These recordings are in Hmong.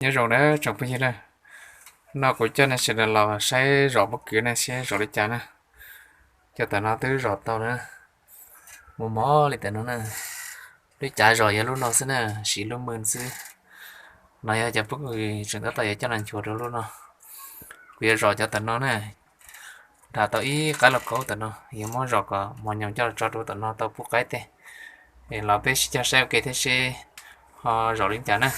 Nyob zoo na tsoom phooj ywg na, no kuv coj nej sawv daws los saib zos pob kws na seb zos li cas na. Cov tam no twb zos tau na, mus mos li tam no na. Lub cav zos yog lub no xwb na, siv lub mws xwb. No yog cov pob kws tseem tab tom yuav coj los nchuav rau lub no. Kuv yuav zos cov tam no na, nrad tau ib qaib lauj kaub tam no, yuav muab zos kom mos nyoos coj los tso rau tam no tau pub qaib tej. Los peb sib cog saib ua ke thiab seb ho zos li cas na.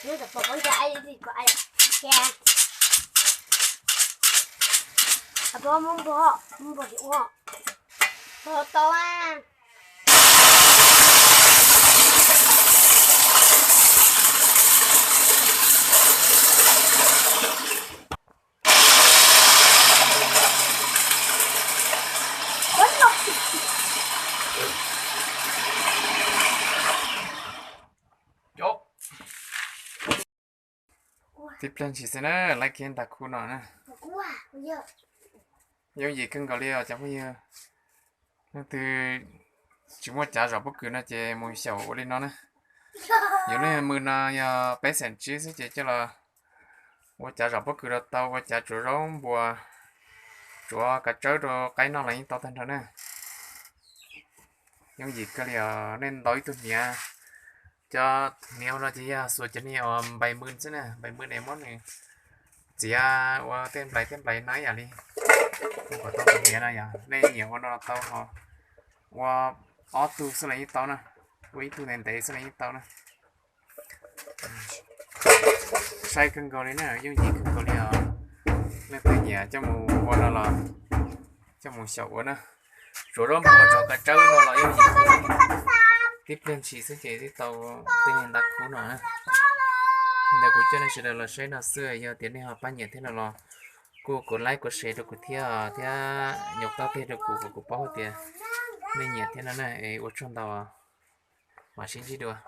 Nws tab tom pov ntseg ai li ko ai. Ces pov muab npog, muab npog ua. Pov tau a. Tib pliag ntshis xwb na, laib kiag nta khub no na. Yooj yim kawg nkaus li os cov phooj ywg. Leej twg tsis muaj cav zom pob kws no ces mus xyaum ua li no na. Yus leej twg no yog peb xeem tsib xwb ces coj los ua cav zom pob kws rau tau, ua cav tsuav zaub npua, tsuav kav tsawb rau qaib noj los yeej tau tag nrho na. Yooj yim kawg li os, nej ntaus ib tug hniav. Cov hniav no ces yog xuas cov niag uas npais mws xwb na, npais mws ne muab nws txiav ua tej nplais tej nplais no ib yam li. Kom tau tus hniav no yog nej nyiam ua no tau ho ua ob tug xwb los yeej tau na, ua ib tug ntev ntev xwb los yeej tau na. Sai kawg nkaus li na, yooj yim kawg nkaus li os. Leej twg nyiam coj mus ua no los coj mus xyaum ua na. Tsuav zaub npua tsuav kav tsawb no los yooj yim. Tib pliag ntshis xwb ces twb tau tej niag nta khub no na. Ntawd kuv coj nej sawv daws los saib no xwb, yog tias nej ho pab nyiam thiab no los kuj kuv like kuv share rau kuv thiab, thiab nyuam qhuav teg rau kuv kom kuv paub hais tias nej nyiam thiab no na. Es ua tsaug ntau, mam sib ntsib dua.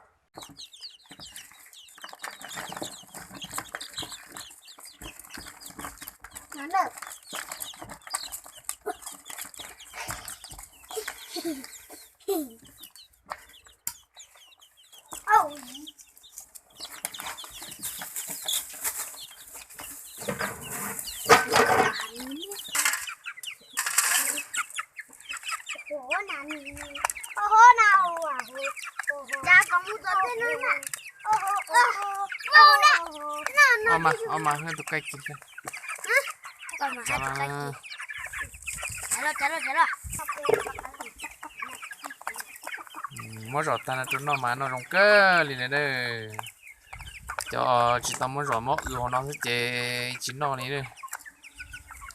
Ob mas, ob mas, tus kaij kis. Muab zom tag no rau noj mas noj zoo kawg li lawm na. Cov tsis tau muab zom muab ua no xwb ces tsis noj li na.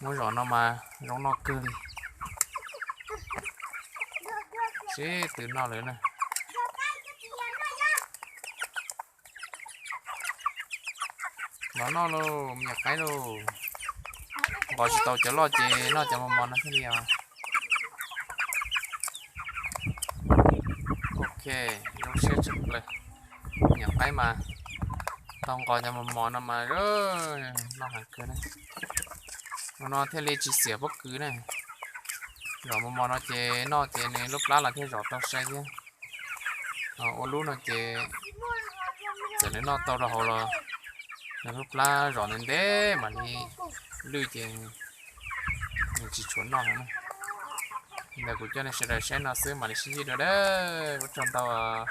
Muab zom no mas zoo noj kawg li. Sib tw noj lawm na. Los noj lauj, me nyuam qaib lauj. Nqos tsis tau cov loj ces noj cov mos mos no thiaj li os. Ok, zoo siab tshaj plaws. Me nyuam qaib mas tau nqos cov mos mos no mas noj heev kawg na. Ua no thiaj li tsis xiam pob kws na. Zom mos mos no ces noj ces nws lub plab los thiaj zom tau sai thiab. Ua lub no ces txawm nws noj tau rau hauv los nws lub plab zom ntev ntev mam li lwj ces nws tsis tshua noj no na. Ntawd kuv coj nej sawv daws saib no xwb mam li sib ntsib dua na. Ua tsaug ntau os.